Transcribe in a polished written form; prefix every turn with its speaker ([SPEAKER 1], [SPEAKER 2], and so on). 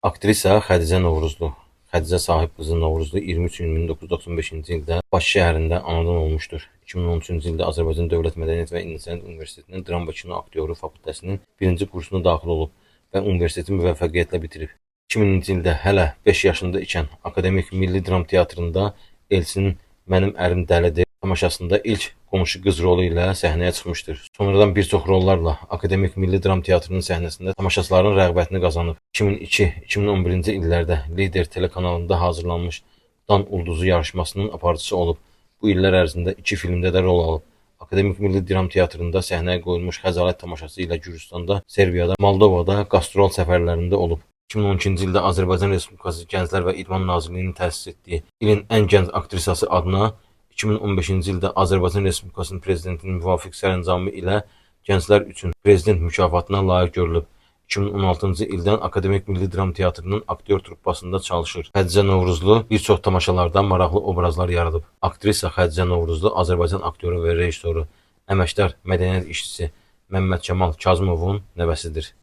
[SPEAKER 1] Aktrisa Xədicə Novruzlu. Xədicə Sahib qızı Novruzlu 23 iyun 1995-ci ildə Bakı şəhərində anadan olmuşdur. 2013-cü ildə Azərbaycan Dövlət Mədəniyyət və İncəsənət Universitetinin Dram və Kino Aktyoru fakültəsinin birinci kursuna daxil olub və universiteti müvəffəqiyyətlə bitirib. 2000-ci ildə hələ 5 yaşında ikən Akademik Milli Dram Teatrında Elçinin Mənim Ərim Dəlidir tamaşasında ilk qonşu qız rolu ilə səhnəyə çıxmışdır. Sonradan bir çox rollarla Akademik Milli Dram Teatrının səhnəsində tamaşaçıların rəğbətini qazanıb. 2002-2011-ci illərdə Lider telekanalında hazırlanmış Dan Ulduzu yarışmasının aparıcısı olub. Bu illər ərzində iki filmdə də rol alıb. Akademik Milli Dram Teatrında səhnəyə qoyulmuş Xəzalət tamaşası ilə Gürcüstanda, Serbiyada, Moldovada qastrol səfərlərində olub. 2012-ci ildə Azərbaycan Respublikası Gənclər və İdman Nazirliyinin təsis etdiyi İlin ən gənc aktrisası adına, 2015-ci ildə Azərbaycan Respublikasının Prezidentinin müvafiq sərəncamı ilə gənclər üçün Prezident mükafatına layiq görülüb. 2016-cı ildən Akademik Milli Dram Teatrının aktyor truppasında çalışır. Xədicə Novruzlu bir çox tamaşalarda maraqlı obrazlar yaradıb. Aktrisa Xədicə Novruzlu Azərbaycan aktyoru və rejissoru, əməkdar mədəniyyət işçisi Məmməd Kamal Kazımovun nəvəsidir.